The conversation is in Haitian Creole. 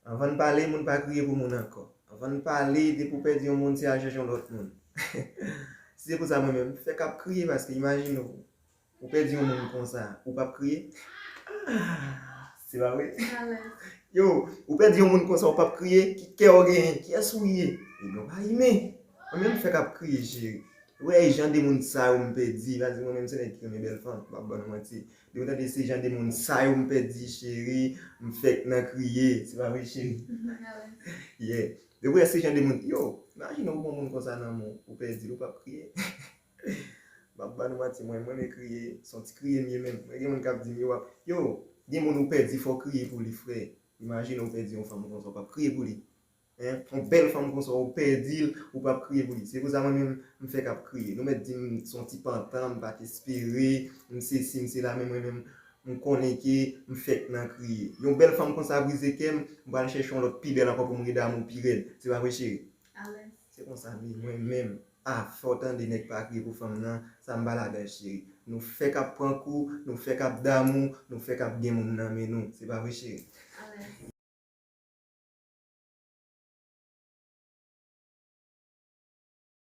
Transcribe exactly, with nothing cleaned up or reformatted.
Anvan n pale, moun pa kriye pou moun ankò. Anvan n pale, depi w pèdi yon moun, se al chèche yon lòt moun. Si se pou sa, mwen menm, fèk ap kriye, paske imajine w, ou pèdi yon moun konsa, ou p ap kriye? Se pa vre? Yo, ou pèdi yon moun konsa, ou p ap kriye? Ki kè w genyen? Kiyès ou ye? Ebyen, w pa imen. Mwen menm fèk ap kriye, cheri. Ou wè jan de moun sa yo m pèdi, pa di mwen menm se nèg ki renmen bèl fanm, m p ap ban nou manti. Depi w tande se jan de moun sa yo m pèdi, cheri, m fèk nan kriye. Se pa vre, cheri? Yeah. Depi w wè se jan de moun, yo, imajine ou gon moun konsa nan men w, ou pèdi l, ou p ap kriye? M p ap ban nou manti, mwen, mwen renmen kriye, se yon ti kriye m ye menm. Mwen gen moun k ap di m, yo, w ap, yo, gen moun ou pèdi, fò w kriye pou li, frè. Imajine ou pèdi yon fanm konsa, w p ap kriye pou li? Hein? Yon bèl fanm konsa, ou pèdi l, ou p ap kriye pou li. Se pou sa mwen menm, m fèk ap kriye. Nou mèt di m se yon ti pantan, m pa t espere, m sesi, m sela, men mwen menm, m konnen ke m fèk nan kriye. Yon bèl fanm konsa brize kè m, m pral chèche yon lòt pi bèl ankò pou m ridamou pi rèd. Se pa vre, cheri? Alèz. Se konsa m ye, mwen menm. A, fò w tande nèg pa kriye pou fanm nan, sa m pa ladan, cheri. Nou fèk ap pran kou, nou fèk ap damou, nou fèk ap gen moun nan men nou. Se pa vre, cheri? Alèz.